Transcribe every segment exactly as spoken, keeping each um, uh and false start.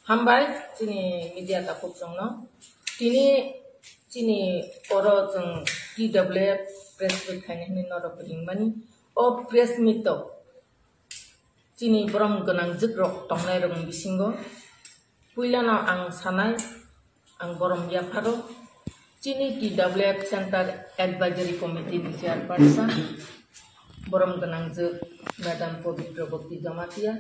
Hambai chini media takhuk chwngno. Tini chini oro chwng T W F press meet khaina hinwi norok ringmani. O press meet o chini borom gwnang jwkrok tongnai rokni bisingo puilano ang sanai, ang borom yapharo chini T W F Center Advisory Committee ni chairperson, borom gwnang jwk Madam Pabitra Bhakti Jamatia,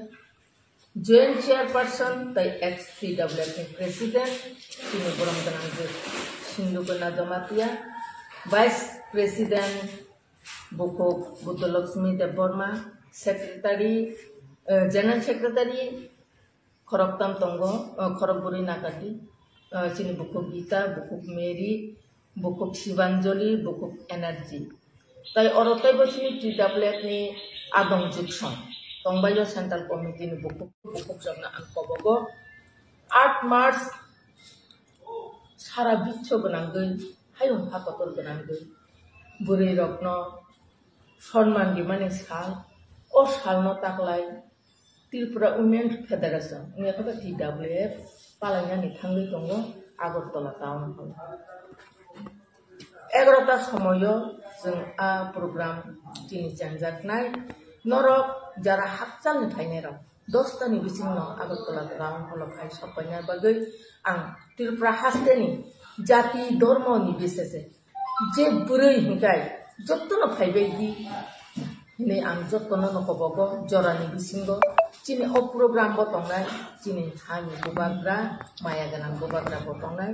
Joint Chairperson tei ex T W F ni President, chini borom gwnang jwk Sindhukona Jamatia, Vice President bukhuk Buddhalakshmi Debbarma, Secretary, eh, General Secretary khoroktam tongo, eh, khorokbwrwi Nakati, eh, chini bukhuk Gita, bukhuk Mary, bukhuk Shibanjali, bukhuk Energy. Tai oro teibo chini T W F ni adong jwksong tongbaio Central Committee ni bukhuk, bukhuk jokno ang kobogo. Aat March sara biswo gwnangwi, hayung ha kotor gwnangwi bwrwi rokno sonman rimani sal, o salno taklai Tripura Women Federation, wngya khe T W F, palainani thangwi tongo Agartala town hall. Egarota somoio chwng a program chini chengjaknai. Norok jara hakchalni phainairok, dostani bisingno Agartala town hall phai sokpaina bagwi ang Tripura hasteni jati dhormoni bisese je bwrwi hinkai jottono phaibai di hinwi ang jottono nokobogo jorani bisingo chini o program bo tongnai, chini hani bubagra, maya gwnang bubagra bo tongnai,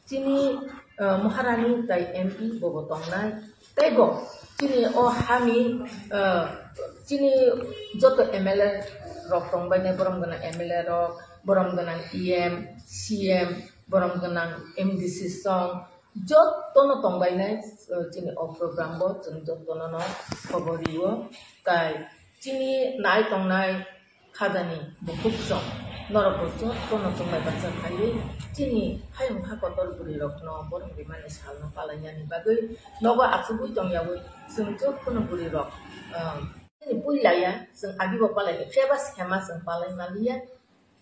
chini, eh, Maharani tai M P bo bo tongnai, tei bo chini o hani, eh, chini joto M L A rok tongbainai, borom gwnang M L A rok, borom gwnang E M, C M, borom gwnang M D C song, jottono tongbainai, eh, chini o program bo chwng jottono no khobor rio. Tai chini nai tongnai khajani bukhuk song norok bo jottono chwngbai baksa khaiwi chini hayung ha kotor bwrwi rokno borom rimani salno palainani bagwi nogo achugwi tongyawi chwng jottono bwrwi rok, eh, chini puilaya chwng agibo palai khe ba sema chwng palai maliya.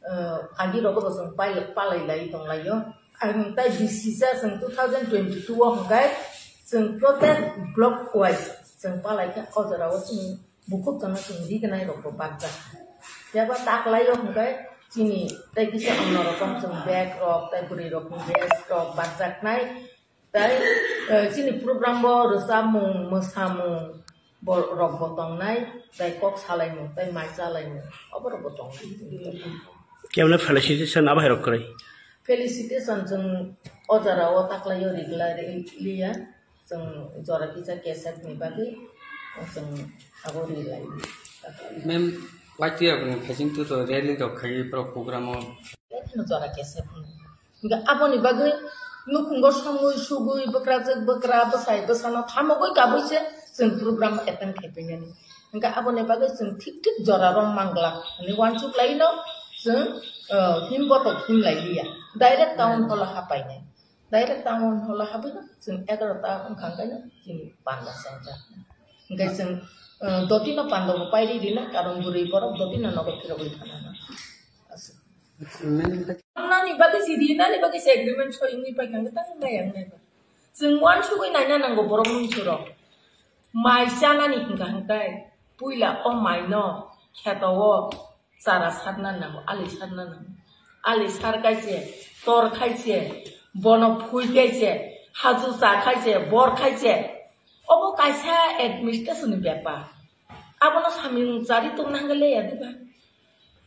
Eh, agi rogo bo chwng pai-, palai lai tong laio. Ang tai bisisa chwng two thousand twenty-two o hwnkhe chwng protect block wise chwng palai khe o jora o chwng bukhuk chwngno chwng rignai rok bo bakjak. Phiya ba taklai o hwnkhe chini tai kisa onno rokom chwng bag rok tai bwrwi rokni dress rok bakjaknai. Tai, eh, chini program bo rwchapmung, mwsamung bo rok bo tongnai, tai kok salaimung, tai mai chalaimung, obo rok bo tongnai. Kemla felicitation abo hai rok kwrwi? Felicitation chwng o jora o taklaio rigla ri-, liya, chwng jora kisa kesek ni bagwi chwng abo rilai. Mem, Y T F ni phasing tu to rally rok khai pro program o. Jora kesek ni. Hingke aboni bagwi nukhungo songwi sugwi bwkrajwk bwkra bwsai bwsano thamogwi kabwi se chwng program attend khai painani. Hingke aboni bagwi chwng thik thik jora rok manglak hinwi uansuk laino chwng, eh, him botok him lai liya. Direct town hall o hapainai. Direct town hall o habwino chwng egarota wngkha hwnkhe chini panda center. Hingke chwng, eh, dotino panda bo pairi rina karon bwrwi borok dotino nogo phirogwi thanana. Aswk. Nani bagwi si di, nani bagwi si agreement soi wngwi paikha, tang nai ang nai ba. Chwng uansugwi naina nango borok mungsurok. Mai chanani hwnkha hwnkhe, puila o maino kheto o chara sarna nango, ali sarna nango. Ali sar kaiche, tor kaiche, bono phui kaiche, haju cha kaiche, bor kaiche. Obo kaisa administration ni bepar. Abono samung chari tongna hwnkhe le ya diba?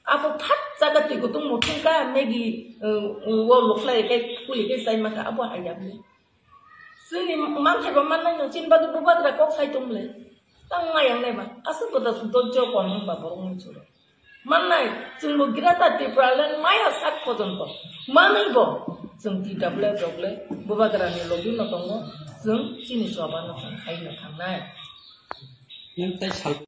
Abo phat jaga twi kutung muthung ka Maggie, uh, uh, wo lukhlai kai kuli kai sai maka abo hai ya bole. Chini manthai ba mannai no chini bagwi bubagra kok sai tong bole. Tang mayang nai ba. Aswk boda su dojjo kon hwn ba borok mung churo. Mannai, chwng bo Greater Tipraland maya sak pojonto. Manwi bo, chwng T W F rok le, bubagra ni logi no tongo, chwng chini choba no chwng khai no thangnai. Nang tai sal-